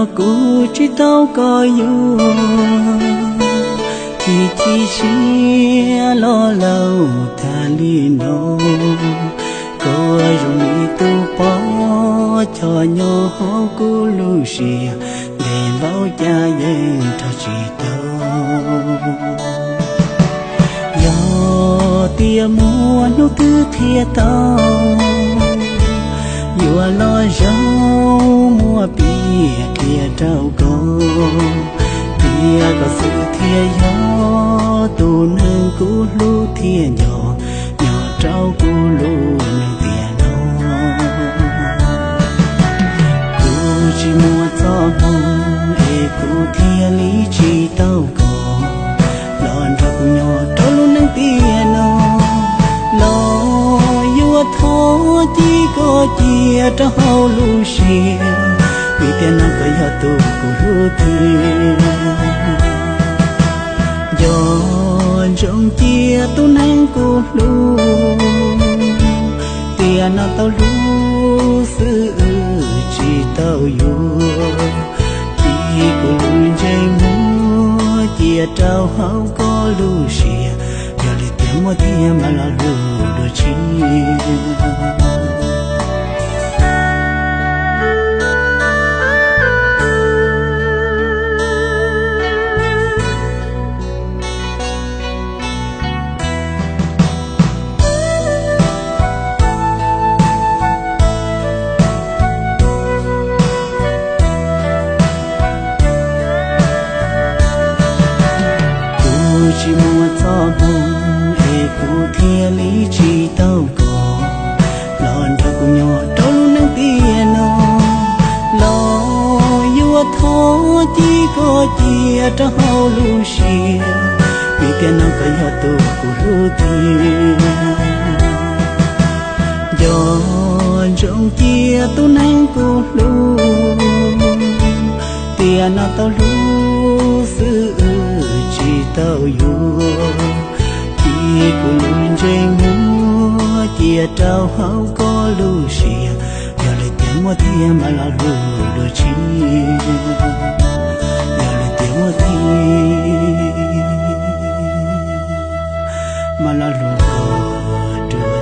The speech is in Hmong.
Kuv tsis tau koj yuav, chim chim siab los laus tag li no. Koj zoo li tus poj coj nyob hauv kuv lub siab, ntev npaum cas yeej nrog tsis tau. Yog tias muaj hnub twg qhia tau, yuav los zaum muab piav qhia rau koj, tias koj xwb thiaj yog tus neeg kuv hlub thiab nco, nyob rau kuv lub neej tiam no. Kuv tsis muaj txoj hmoo es kuv thiaj li tsis tau koj los nrog kuv nyob rau lub neej tiam no. Los yuav thov cia koj cia rau hauv lub siab, vim tiam no koj yog tus kuv hlub tiag. Nco ntsoov cia tus neeg kuv hlub, tiam no tau hlub xwb tsis tau yuav. Cia kuv lub ntsej muag cia rau hauv koj lub siab, yog li tias muaj tiag mas los hlub dua tshiab. Kuv tsis muaj txoj hmoo es kuv thiaj li tsis tau koj los nrog kuv nyob rau lub neej tiam no. Los yuav thov cia koj cia rau hauv lub siab, vim tiam no koj yog tus kuv hlub tiag. Nco ntsoov cia tus neeg kuv hlub, tiam no tau hlub xwb tsis tau yuav. Cia kuv lub ntsej muag cia rau hauv koj lub siab, yog li tias muaj tiag mas los hlub dua tshiab, yog li tias muaj tiag mas los hlub koj dua